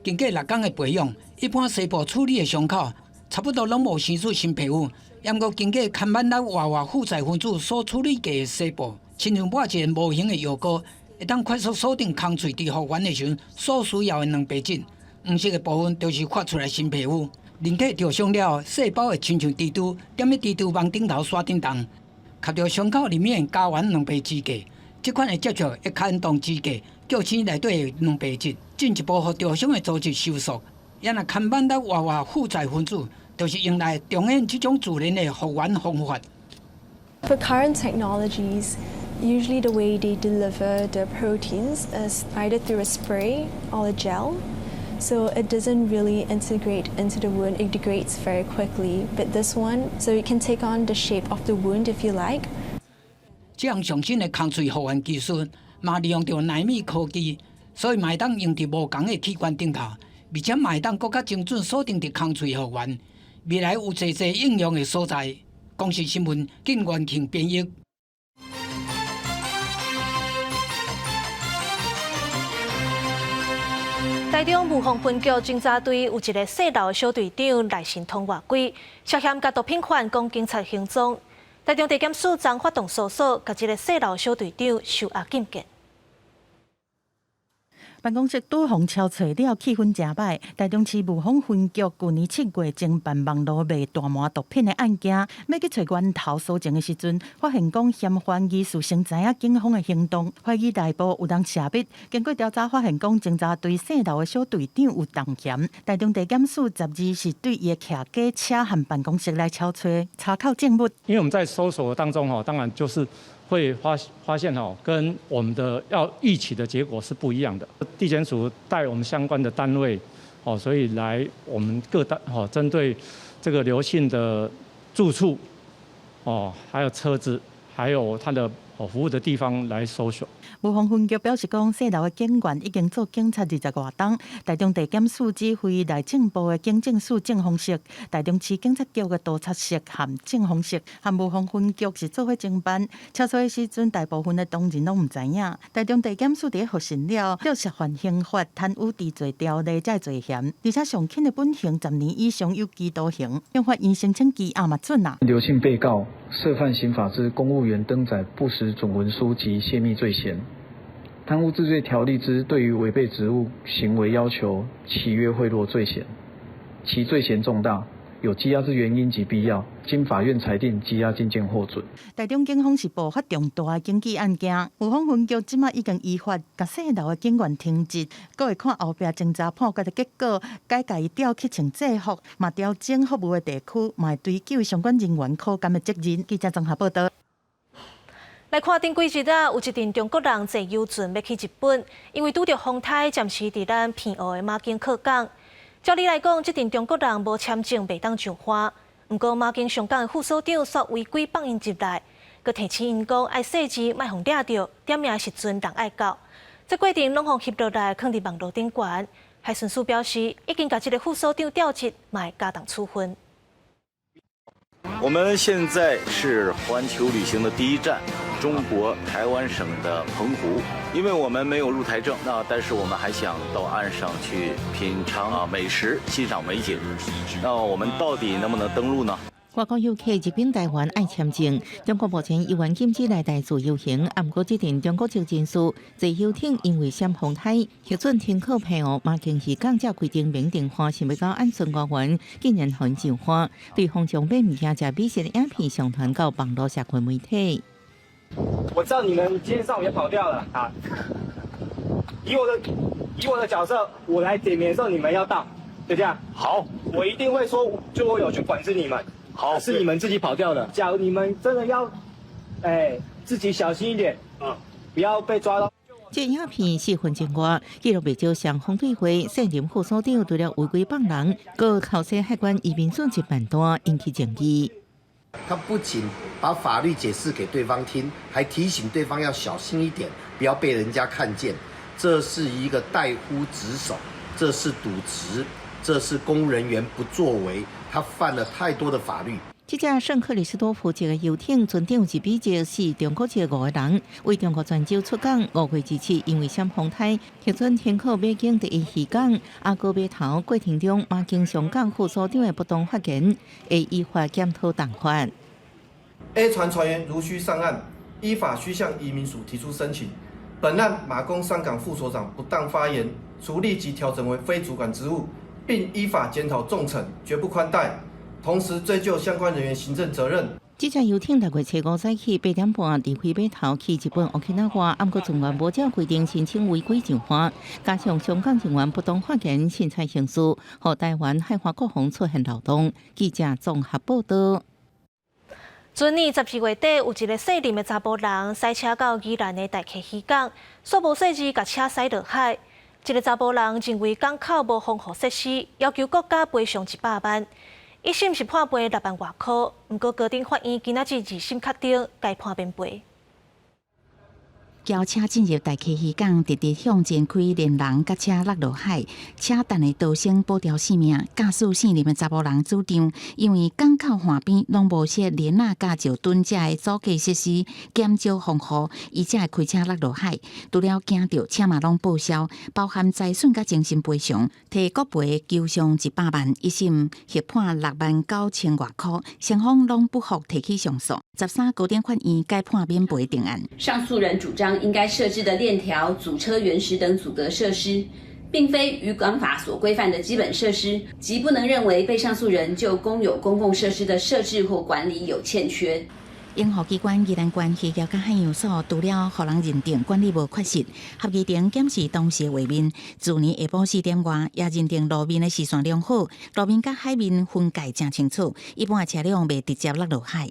經過6工的培養，一般細部處理的傷口差不多攏無生出新皮膚。毋過經過看板力活化負載分子所處理過的細部，親像抹一个無形的藥膏，會當快速鎖定空喙佇復原的時陣所需要的蛋白質。黃色的部分就是發出來新皮膚。人體著傷了後，細胞會親像蜘蛛，踮咧蜘蛛網頂頭徙振動，吸著傷口裡面膠原蛋白支架。這款的接觸會牽動支架，叫醒內底的蛋白質，進一步予著傷的組織收縮。也若看板力活化負載分子，就是用來重現這種自然的復原方法。 For current technologies, usually the way they deliver the proteins is either through a spray or a gel. So it doesn't really integrate into the wound, it degrades very quickly. But this one, so it can take on the shape of the wound if you like. 這項上新的空喙復原技術，嘛利用著納米科技，所以嘛會當用佇無仝的器官頂頭，而且嘛會當閣較精準鎖定佇空喙復原。未來有濟濟應用的所在。公視新聞，靳元慶編譯。台中霧峰分局偵查隊有一个姓劉的小隊長賴神通外鬼，涉嫌共毒品犯講警察行蹤。台中地檢署昨發動搜索，共這个姓劉小隊長收押禁見。辦公室拄予抄揣了，氣氛誠歹。台中市霧峰分局舊年7月偵辦網路賣大麻毒品的案件，欲去揣源頭搜證的時陣，發現講嫌犯疑似先知影警方的行動，懷疑內部有人泄密。經過調查發現，講偵查隊姓劉的小隊長有動嫌。台中地檢署12是對伊的徛家車和辦公室來抄揣，查扣證物。因為我們在搜索當中，吼，當然就是會發現吼，跟我們的要預期的結果是不一樣的。地檢署帶我們相關的單位，哦，所以來我們各單，哦，針對這個劉姓的住處，哦，還有車子，還有他的服務的地方來搜索。霧峰分局表示講，姓劉的警員已經做警察20外冬，台中地檢署指揮內政部的警政署政風室、台中市警察局的督察室和政風室，和霧峰分局是做伙偵辦。抄揣的時陣，大部分的當事人攏毋知影。台中地檢署佇咧複審了，著涉犯刑法貪污治罪條例才罪嫌，而且上輕的本刑10年以上有期徒刑。法院申請羈押嘛准啊。劉姓被告涉犯刑法之公務員登載不實準文書及洩密罪嫌。貪污治罪條例之對於違背職務行為要求契約賄賂罪嫌，其罪嫌重大，有羈押之原因及必要，經法院裁定羈押禁見獲准。台中警方是爆發重大的警紀案件，霧峰分局這馬已經依法共姓劉的警員停職，閣會看後壁偵查判決的結果，改共伊調去穿制服，嘛調整服務的地區，嘛會追究相關人員可擔的責任。記者綜合報道。來看頂幾日啊，有一陣中國人坐遊船欲去日本，因為拄著風颱，暫時佇咱澎湖的馬公靠港。照理來講，這陣中國人無簽證袂當上岸。毋過馬公上港的副所長煞違規放𪜶入來，閣提醒𪜶講愛細緻，莫予掠著，點名時陣人愛到。這過程攏予翕落來，囥佇網路頂懸。海巡署表示，已經共這个副所長調職，嘛會加重處分。我們現在是環球旅行的第一站，中國台灣省的澎湖。因為我們沒有入台證，那但是我們還想到岸上去品嘗啊美食，欣賞美景。那我們到底能不能登陸呢？外國遊客入境台灣愛簽證，中國目前猶原禁止來台自由行。啊，毋過這陣中國籍人士坐遊艇因為閃風颱，核准停靠澎湖馬公漁港，才規定免登岸，想欲到岸巡外員竟然予𪜶上岸，對方將買物件食美食的影片上傳到網路社群媒體。我知道你們今天上午也跑掉了啊！以我的角色，我來點名的時候，你們要到，就這樣。好，我一定會說，就我有去管制你們。好，是你們自己跑掉的。假如你們真的要，哎，自己小心一點，啊，不要被抓到。這影片4分鐘外，記錄袂少雙方對話，現任副所長除了違規放人，閣剾洗海關移民准一辦單，引起爭議。他不僅把法律解釋給對方聽，還提醒對方要小心一點，不要被人家看見。這是一個怠忽職守，這是瀆職，這是公務人員不作為，他犯了太多的法律。這隻聖克里斯多夫籍的遊艇，船長是美籍，是中國籍五個人，為中國泉州出港。5月27，因為閃風颱，核准停靠馬公第一漁港。阿哥碼頭過程中，馬公上港副所長的不當發言，會依法檢討重罰。 A 船船員如需上岸，依法須向移民署提出申請。本案馬公上港副所長不當發言，除立即調整為非主管職務，並依法檢討重懲，絕不寬待。同時追究相關人員行政責任。這隻遊艇6月初5早起8點半離開碼頭去日本沖繩，毋過船員無照規定申請違規上岸，加上香港人員不當發言、凊彩行事，予台灣海華國防出現漏洞。記者綜合報道。今年12月底，有一个姓林的查埔人駛車到宜蘭的大溪漁港，煞無細緻共車駛落海。這个查埔人認為港口無防護設施，要求國家賠償100萬。一審是判賠6萬外箍，毋過高等法院今仔日二審確定該判免賠。轎車進入大溪漁港，直直向前開，連人佮車落落海，車硯的逃生保條性命。駕駛姓林的查埔人主張，因為港口岸邊攏無設簾仔佮石墩遮的阻隔設施，減少防護，伊才會開車落落海。除了驚著車嘛攏報銷，包含財損佮精神賠償，提國賠求償100萬，一審獲判6萬9千外箍，雙方攏不服提起上訴。13高等法院改判免賠定案。上訴人主張應該設置的鏈條、阻車緣石等阻隔設施，並非漁港法所規範的基本設施，即不能認為被上訴人就公有公共設施的設置或管理有欠缺。養護機關宜蘭縣漁業佮海洋所，除了予人認定管理無缺失，合議庭檢視當時畫面，自年下晡4點外也認定路面的視線良好，路面佮海面分界誠清楚，一般的車輛袂直接落落海。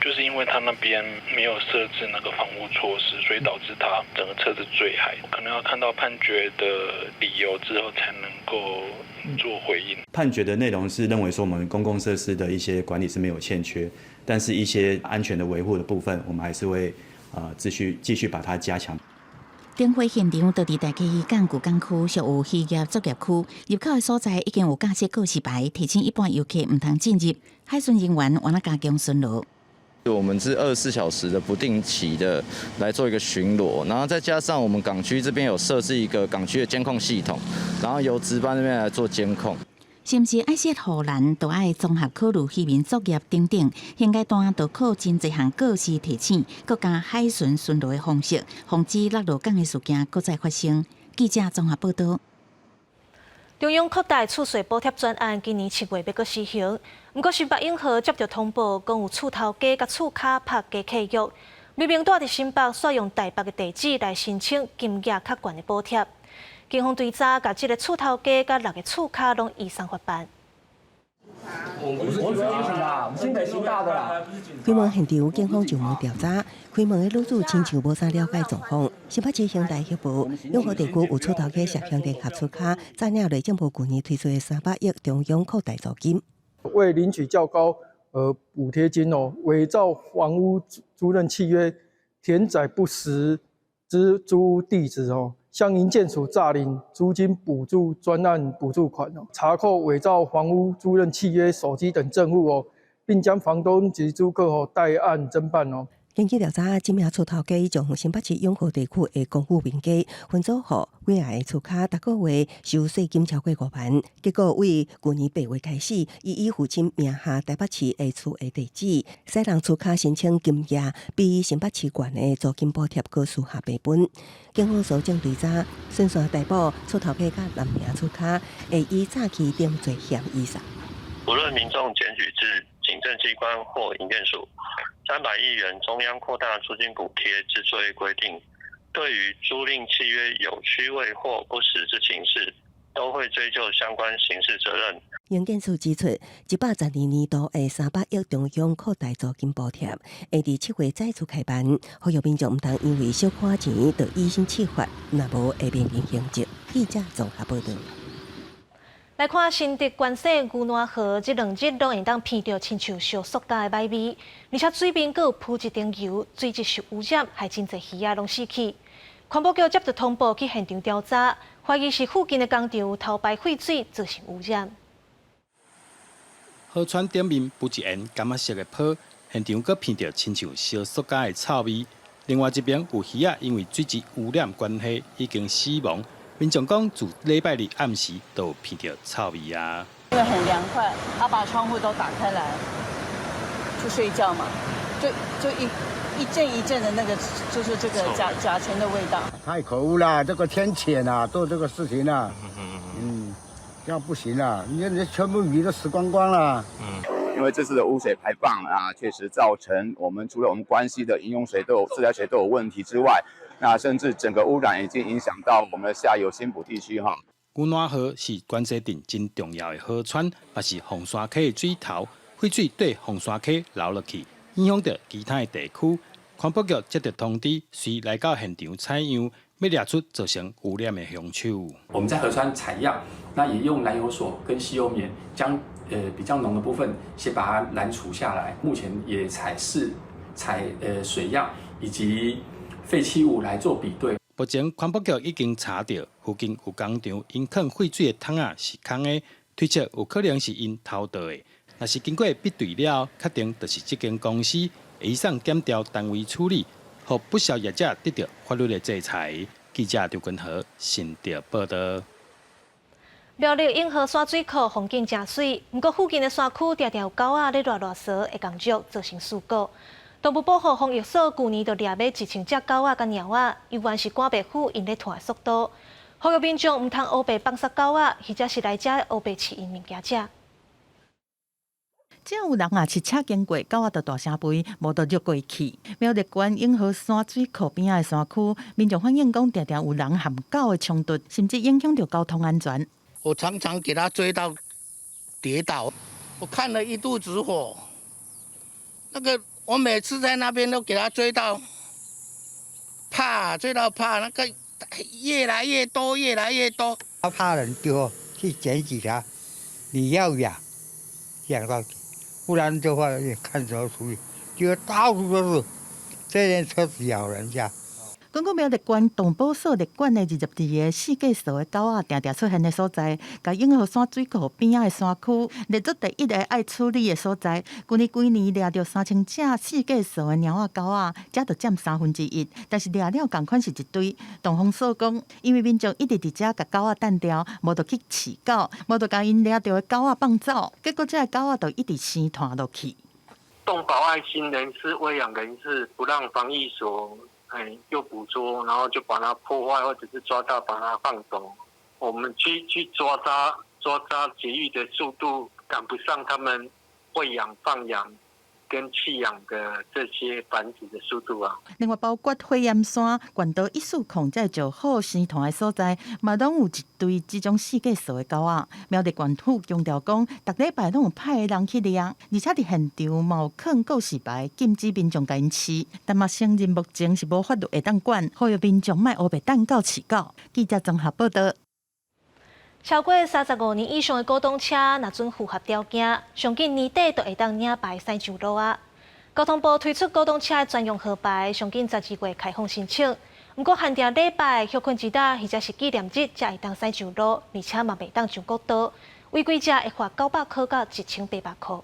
就是因為他那邊沒有設置那個防護措施，所以導致他整個車子墜海。可能要看到判決的理由之後，才能夠做回應。判決的內容是認為說，我們公共設施的一些管理是沒有欠缺，但是一些安全的維護的部分，我們還是會繼續把它加強。點火現場就佇大溪漁港舊港區，屬有漁業作業區，入口的所在已經有架設告示牌，提醒一般遊客毋通進入。海巡人員嘛加強巡邏。我們是24小時的不定期的來做一個巡邏，然後再加上我們港區這邊有設置一個港區的監控系統，然後由值班那邊來做監控。是毋是愛設護欄，都愛綜合考慮漁民作業等等。現階段就靠真濟項告示提醒，閣加海巡巡邏的方式，防止落落港的事件閣再發生。記者綜合報道。中央擴大厝稅補貼專案今年7月欲閣施行，毋過新北永和接著通報，講有厝頭家佮厝跤拍假契約，明明住佇新北，煞用台北的地址來申請金額較懸的補貼。警方追查，共這个厝頭家佮六个厝跤攏移送法辦。我是啦，新北刑大的啦。開門現場，警方上門調查，開門的女子親像無啥了解狀況。新北市刑大協報，永和地區有厝頭家涉嫌聯合厝跤，詐領內政部舊年推出的300億中央擴大租金。為領取較高補貼金哦，偽造房屋租賃契約，填載不實之租屋地址哦。向營建署詐領租金補助專案補助款哦，查扣偽造房屋租賃契約、手機等證物哦，並將房東及租客哦帶案偵辦哦。根據調查，這名厝頭家將新北市永和地區的公寓民家分租予幾个厝跤，逐個月收稅金超過5萬。結果為舊年8月開始，伊以父親名下台北市的厝的地址，使人厝跤申請金額比新北市懸的租金補貼閣私下賠本。警方搜證追查，循線逮捕厝頭家佮六名厝跤，會依詐欺等罪嫌移送。不論民眾檢舉至警政機關或營建署，300億元中央擴大租金補貼之作業規定，對於租賃契約有虛偽或不實之情事，都會追究相關刑事責任。營建署指出，112年度的300億中央擴大租金補貼，會佇7月再次開辦，呼籲民眾毋通因為小可錢就以身試法，若無會面臨刑責。記者綜合報道。來看新竹關西牛奶河，這兩日攏會當聞著親像燒塑膠的歹味，而且水面閣有浮一層油，水質受污染，害真濟魚仔攏死去。環保局接著通報去現場調查，懷疑是附近的工廠偷排廢水造成污染。河川頂面浮一層柑仔色的泡，現場閣聞著親像燒塑膠的臭味。另外一邊有魚仔因為水質污染關係已經死亡。民眾講，自禮拜日暗時就有聞著臭味啊。因為很涼快，他把窗戶都打開來，就睡覺嘛，就一陣一陣的那個，就是這個甲醇的味道。太可惡了，這個天譴啊，做這個事情啊，這樣不行啊，你全部魚都死光光了。因為這次的污水排放啊，確實造成我們除了我們關西的飲用水都有、自來水都有問題之外，那甚至整個污染已經影響到我們的下游新埔地區哈。牛奶河是關西鎮真重要的河川，也是鳳山溪的水頭，廢水對鳳山溪流落去，影響著其他的地區。環保局接著通知，隨來到現場採樣，欲掠出造成污染的兇手。我們在河川採樣，那也用攔油索跟吸油棉將比較濃的部分先把它攔除下來。目前也採試採水樣以及廢棄物來做比對。目前環保局已經查著附近有工廠𪜶囥廢水的桶仔是空的，推測有可能是𪜶偷倒的。若是經過比對了，確定就是這間公司，會移送檢調單位處理，予不肖業者得著法律的制裁。記者劉根和新竹報導。苗栗永和山水庫風景誠媠，毋過附近的山區定定有狗仔咧賴賴趖，會仝足造成事故。動物保護防疫所舊年就掠欲1000隻狗仔佮貓仔，猶原是趕袂赴𪜶咧湠的速度。呼籲民眾毋通烏白放殺狗仔，或者是來遮烏白飼𪜶物件食。只要有人啊，騎車經過，狗仔就大聲吠，無就掠過去。苗栗縣永和山水庫邊仔的山區，民眾反映講，定定有人和狗的衝突，甚至影響著交通安全。我常常給他追到跌倒，我看了一肚子火。那個我每次在那邊都給他追到怕，追到怕，那個越來越多，越來越多。他怕人丟去檢舉他，你要養，養到底，不然的話你看怎麼處理，就到處都是這輛車子咬人家。根據苗栗縣動保所列管的22個四界趖的狗仔，定定出現的所在，共永和山水庫邊仔的山區列做第一个愛處理的所在。舊年規年掠著3000隻四界趖的貓仔狗仔，才著佔1/3。但是掠了仝款是一堆。動防所講，因為民眾一直佇遮共狗仔擲掉，無就去飼狗，無就共𪜶掠著的狗仔放走，結果這个狗仔就一直生湠落去。動保愛心人士、餵養人士不讓防疫所。哎，又捕捉，然後就把它破壞，或者是抓到把它放走。我們去抓它，抓它絕育的速度趕不上他們餵養、放養跟棄養的這些繁殖的速度啊。另外，包括火焰山、縣道140這石虎生湠的所在，嘛攏有一堆這種四界趖的狗仔。苗栗縣府強調講，逐禮拜攏有派人去掠，而且佇現場嘛有囥告示牌，禁止民眾共𪜶飼。但嘛承認目前是無法律會當管，呼籲民眾莫烏白擲狗飼狗。記者綜合報導。超過35年以上的古董車，若準符合條件，上緊年底就會當領牌駛上路啊！交通部推出古董車專用號牌，上緊12月開放申請。毋過限定禮拜、歇睏之晝或者是紀念日，才會當駛上路，而且嘛袂當上國道。違規者會罰900塊到1800塊。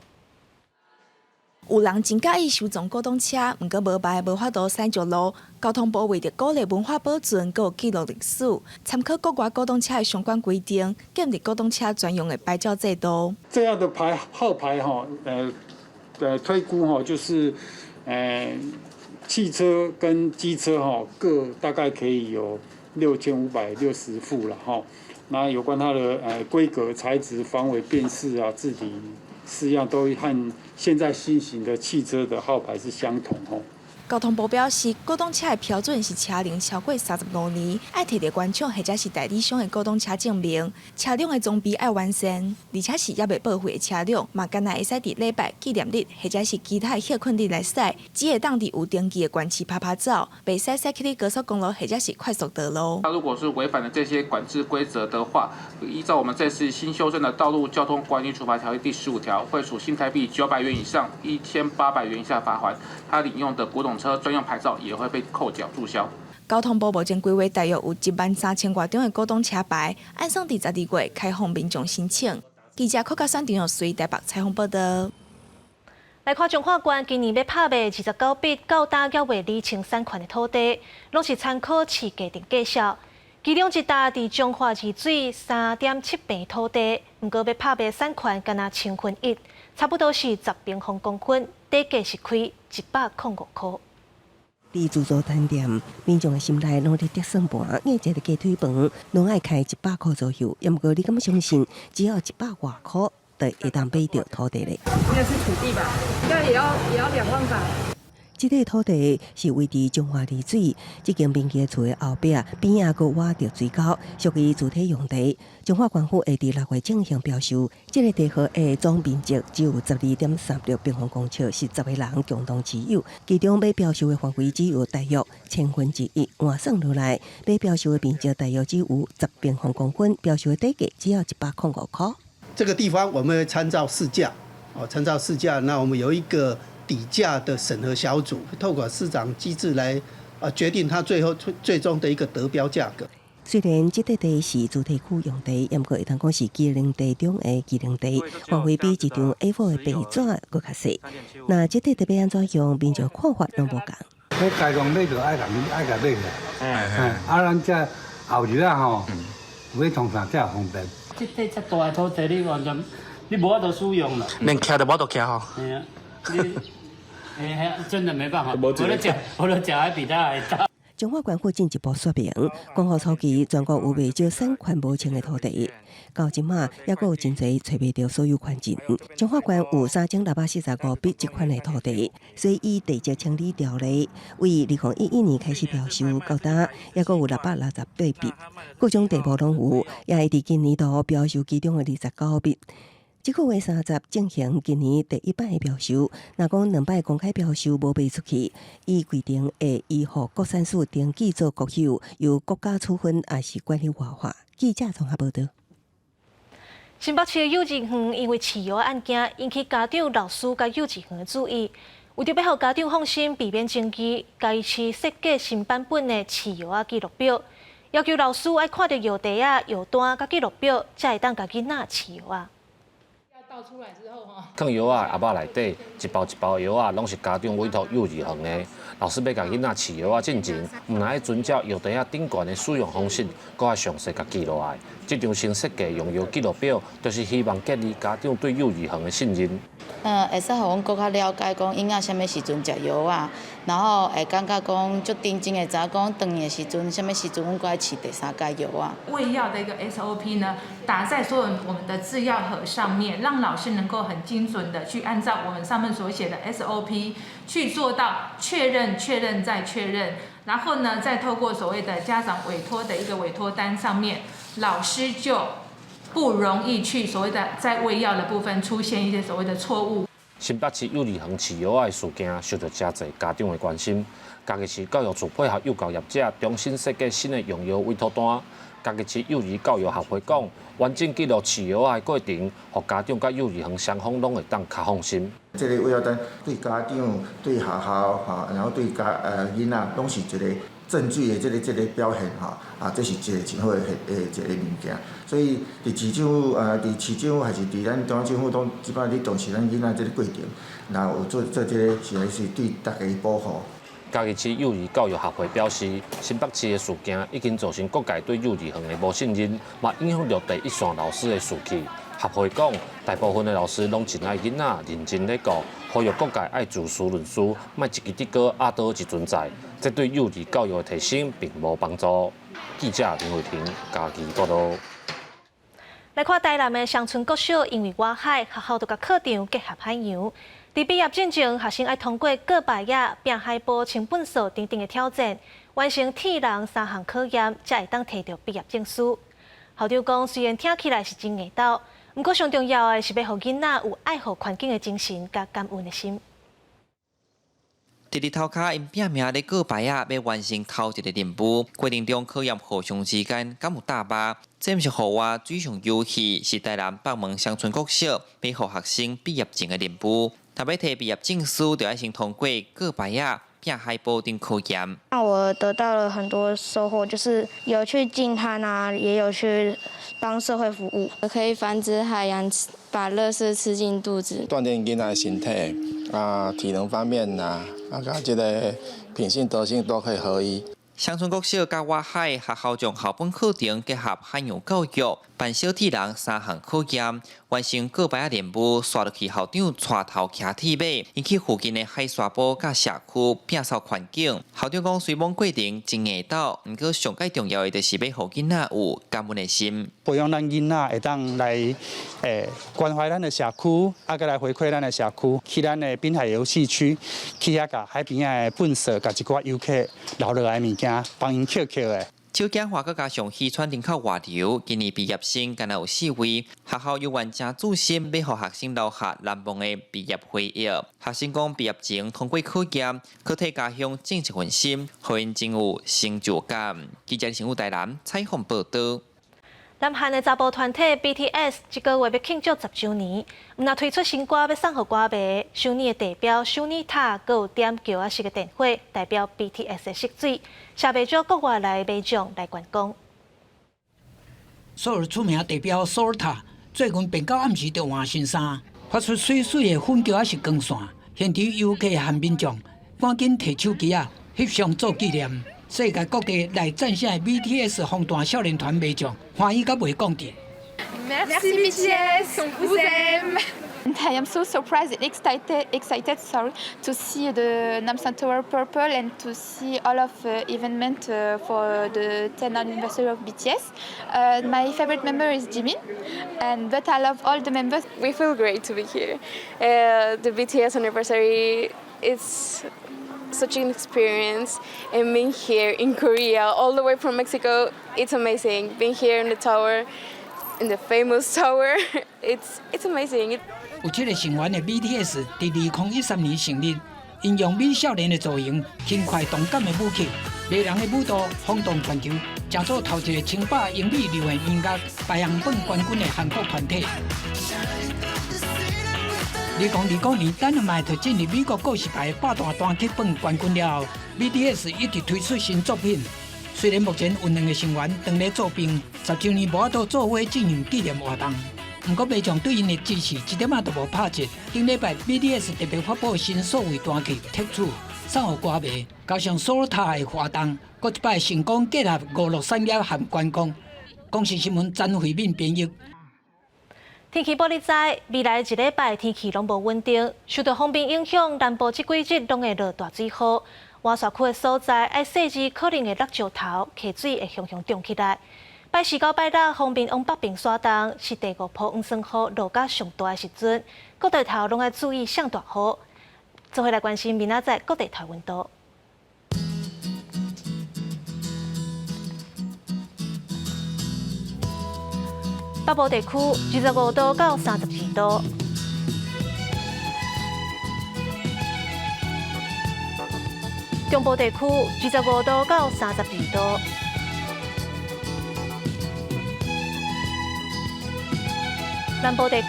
有人真佮意收藏古董車，毋過無牌無法度駛上路。交通部為著鼓勵文化保存，閣有記錄歷史，參考國外古董車的相關規定，建立古董車專用的牌照制度。這樣的牌號牌哈，推估哈，就是汽車跟機車哈各大概可以有6560副了哈。那有關它的規格、材質、防偽辨識啊、字體式樣都和現在新型的汽車的號牌是相同吼。交通部表示，古董車的標準是車齡超過35年，愛提著原廠或者是代理商的古董車證明，車輛的裝備愛完善，而且是猶未報廢的車輛，嘛干焦會使佇禮拜、紀念日或者是其他的歇睏日來駛，只會當佇有登記的縣市趴趴走，袂使駛去高速公路或者是快速道路。那如果是違反了這些管制規則的話，依照我們這次新修正的《道路交通管理處罰條例》第15條，會處新台幣900元以上1800元以下罰鍰。他領用的古董車專用牌照也會被扣繳註銷。交通部目前規劃大約有1萬3000外張的古董車牌，按算佇12月開放民眾申請。記者柯家山、陳玉穗台北採訪報導。來看彰化縣今年欲拍賣29筆到今猶未釐清產權的土地，攏是參考市價定價數。其中一沓佇彰化二水3.7坪土地，毋過欲拍賣產權干焦1/1000，差不多是10平方公分，底價是開105塊。佇自助餐店，民眾的心內攏咧捏算盤，硬一个雞腿飯攏愛開100塊左右。毋過你敢相信，只要100外塊，就會當買著土地咧？應該是土地吧，應該也要2萬吧。這塊土地是位佇彰化二水，這間民間厝的後壁邊仔閣倚著水溝，屬於主體用地。彰化縣府會佇6月進行標售，這個地號的總面積只有12.36平方公尺，是10個人共同持有。其中欲標售的範圍只有大約1/1000。換算落來，欲標售的面積大約只有10平方公分，標售的底價只要105塊。這個地方我們會參照市價，哦，參照市價，那我們有一個底價的審核小組，透過市場機制來啊，決定它最後最終的一個得標價格。雖然這塊地是主題區用地，毋過會當講是機能地中的機能地，範圍比一張 A4 的白紙閣較細。那這塊地欲按怎用，民眾看法攏無仝。彼街坊買就愛共愛共買起來，啊，咱這後日啊吼，欲創啥才方便。這塊遮大的土地，你完全你無法度使用啦。連徛都無法度徛吼。嘿啊，你，嘿，真的沒辦法，我的腳還比他還大。彰化縣府進一步說明，光復初期全國有袂少產權無清的土地，到這馬猶閣有真濟揣袂著所有權人。彰化縣有3645筆這款的土地，所以依地籍清理條例，為2011年開始標售，到今猶閣有668筆，各種地目攏有，也會佇今年度標售其中的29筆。這個月30進行今年第一擺的標售，若講兩擺公開標售無賣出去，依規定會移予國產署登記做國有，由國家處分，抑是管理活化。記者綜合報導。新北市的幼稚園因為飼藥案件引起家長、老師佮幼稚園的注意，為著欲予家長放心，避免爭議，嘉義市設計新版本的飼藥仔記錄表，要求老師愛看著藥袋仔、藥單佮記錄表，才會當共囡仔飼藥仔。囥藥仔盒仔內底一包一包藥仔，攏是家長委託幼兒園的。老師欲共囡仔飼藥仔進前，毋但愛遵照藥袋仔頂懸的使用方式，閣愛詳細共記落來。這張新設計用藥記錄表，就是希望建立家長對幼兒園的信任。會使予阮閣較了解講嬰仔啥物時陣食藥仔，然後會感覺講足認真會知影講轉去的時陣，啥物時陣阮閣愛飼第三劑藥仔。餵藥的一個 SOP 呢，打在所有我們的製藥盒上面，讓老師能夠很精準的去按照我們上面所寫的 SOP 去做到確認、確認再確認，然後呢，再透過所謂的家長委託的一個委託單上面，老師就不容易去所謂的在餵藥的部分出現一些所謂的錯誤。新北市幼兒園飼藥仔的事件受到誠濟家長的關心。嘉義市教育處配合幼教業者重新設計新的用藥委託單。嘉義市幼兒教育協會講，完整記錄飼藥仔的過程，予家長佮幼兒園雙方攏會當較放心。這個餵藥單對家長、對學校，哈，然後對家囡仔，攏是一個證據的這個表現，哈，啊，這是一個真好的一個物件。所以，佇市政府啊，佇市政府還是佇咱中央政府，攏這擺咧重視咱囡仔這個過程，然後有做做這個，實在是對大家保護。嘉義市幼兒教育協會表示，新北市的事件已經造成各界對幼兒園的無信任，嘛影響著第一線老師的士氣。協會講，大部分的老師攏真愛囡仔，認真咧顧，呼籲各界愛就事論事，莫一支竹篙壓倒一船載，這對幼兒教育的提升並無幫助。記者林慧婷嘉義報導。來看台南的雙春國小，因為外海，學校就共課程結合海洋。佇畢業進前，學生愛通過過牌仔、拚海報、清糞掃等等的挑戰，完成鐵人三項考驗，才會當提著畢業證書。校長講，雖然聽起來是真硬鬥，毋過上重要的是欲予囡仔有愛護環境的精神佮感恩的心。佇日頭跤，𪜶拚命咧過牌仔，欲完成頭一个任務。過程中考驗互相之間敢有搭肉。這毋是戶外水上遊戲，是台南北門雙春國小欲予學生畢業前的任務。若欲提畢業證書，就愛先通過過牌仔、拚海報等考驗。那我得到了很多收穫，就是有去淨灘啊，也有去幫社會服務，可以防止海洋把垃圾吃進肚子。鍛鍊囡仔的身體啊，體能方面啊，佮這个品性德性都可以合一。雙春國小佮外海學校將校本課程結合海洋教育，辦小鐵人三項考驗，完成過牌仔任務，紲落去校長帶頭騎鐵馬，𪜶去附近的海沙埔佮社區摒掃環境。校長講，雖罔過程真硬鬥，毋過上蓋重要的就是欲予囡仔有感恩的心，培養咱囡仔會當來關懷咱的社區，閣來回饋咱的社區，去咱的濱海遊戲區，去遐共海邊仔的糞掃，共一寡遊客留落來的物件，幫𪜶抾抾的。手鏡花閣加上漁船人口外流，今年畢業生干焦有四位。學校猶原誠注心，欲予學生留下難忘的畢業回憶。學生講畢業前通過考驗，閣替家鄉盡一份心，予𪜶真有成就感。記者新聞台南採訪報導。南韓的查埔團體 BTS 這個月欲慶祝10週年，毋但推出新歌欲送予歌迷，首爾的地標首爾塔閣有點橋仔式的電火，代表 BTS 的色水，吸袂少國外來的民眾來觀光。首爾出名地標首爾塔最近變到暗時就換新衫，發出媠媠的粉橋仔式光線，現場遊客和民眾趕緊提手機仔翕相做紀念。世界各地來讚賞的 BTS 防彈少年團民眾歡喜甲袂講得。 Merci BTS, on vous aime. I am so surprised and excited, sorry, to see the Namsan Tower purple and to see all of event for the 10th anniversary of BTS. My favorite member is Jimin, and but I love all the members. We feel great to be here. The BTS anniversary is such an experience, and being here in Korea, all the way from Mexico, it's amazing. Being here in the tower, in the famous tower, it's amazing. 有七个成員的 BTS 佇2013年成立，𪜶用美少年的造型、輕快動感的舞曲、迷人的舞蹈，轟動全球，成做頭一個稱霸英美流行音樂排行榜冠軍的韓國團體。2029年，Dynamite 進入美國告示牌百大單曲榜冠軍了後，BTS 一直推出新作品。雖然目前有兩个成員當咧做兵，10週年無法度做伙進行紀念活動，毋過民眾對𪜶的支持一點仔都無拍折。頂禮拜 BTS 特別發布新數位單曲《鐵柱》，送予歌迷，加上首爾塔的活動，閣一擺成功結合娛樂產業和觀光。公視新聞詹慧敏編譯。天氣報你知，未來一禮拜天氣攏無穩定，受到鋒面影響，南部這幾日攏會落大水雨。外山區的所在愛細緻，可能會落石頭，溪水會雄雄漲起來。拜四到拜六，鋒面往北邊徙動，是第五波黃酸雨落甲上大的時陣，各地頭攏愛注意上大雨。做伙來關心明仔載各地頭溫度。北部地區25度到32度，中部地區25度到32度，南部地區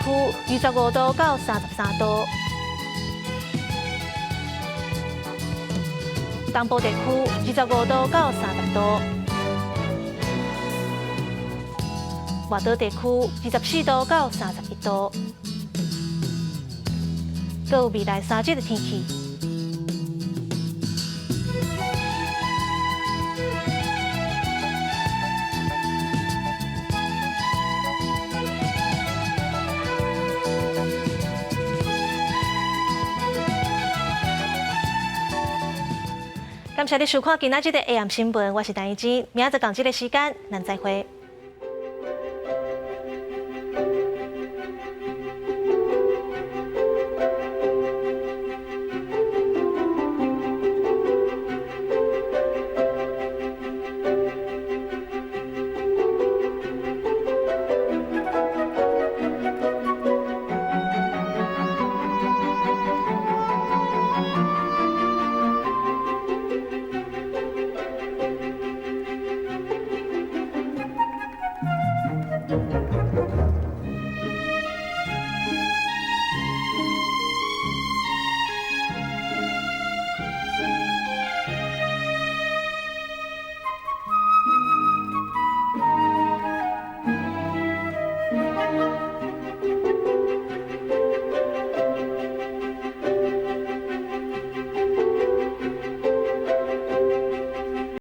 25度到33度，東部地區25度到30度。外島地區24度到31度，閣有未來3日的天氣。感謝你收看今仔日的 AM 新聞，我是陳怡之，明仔載仝這个時間，咱再會。